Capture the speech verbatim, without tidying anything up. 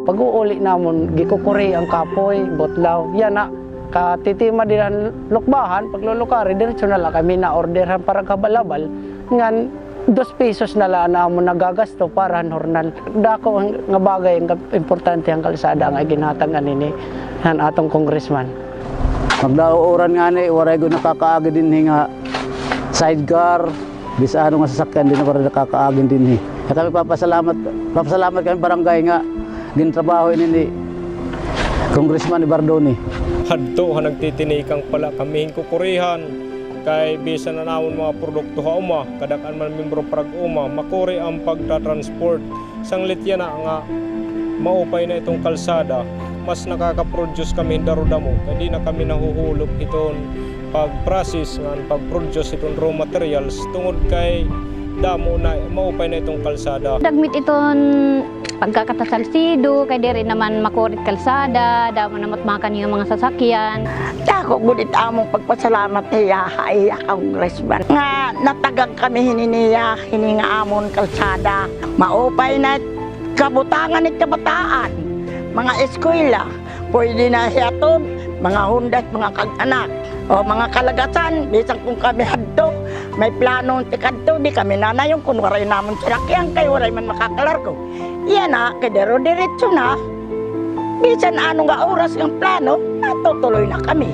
Pag-uuli namon, gikukuri an kapoy, butlaw. Yana, katitima dida han lukbahan, paglulukari, diretso na la kami na order han parahabal-habal. Ngan, dos pesos na la an amon nagagasto para han hornal. Dako nga bagay, nga importante an kalsada nga iginhatag anini han aton congressman. Magdauran ngani, waray gud nakakaagi dinhi nga sidecar, bisan ano nga sasakyan, diri na waray nakakaagi dinhi. Kaya kami papasalamat, papasalamat kami barangay nga gintrabaho ini ni Congressman Ibardoni. Hadto ha nagtitinikang pa la kami hin kukurihan, kay bisan an amon mga produkto ha uma, kadak-an man miyembro parag-uma, makuri an pagta-transport. Sanglit yana nga maupay na iton kalsada, mas nakaka-produce kami hin darudamo, kay di na kami nahuhulop hiton pag-process ngan pag-produce hiton raw materials, tungod kay damo na, maupay na iton kalsada. Dagmit iton pagkakatasalsido, kay diri naman makuri it kalsada, damo naman matmakan yung mga sasakyan. Dako gud it amon pagpasalamat hiya, ha iya congressman. Nga natagag kami hini niya, hini nga amon kalsada. Maupay na it kabutangan it kabataan, mga eskwela, pwede na hiatod, mga hundas, mga kag-anak. O mga kalagasan, bisan kon kami hadto, may plano tikadto, di kami nanayon kon waray namon sinakyan, kay waray man makakalargo. Yana, kay diro-diretso na. Bisan ano nga oras nga plano, natutuloy na kami.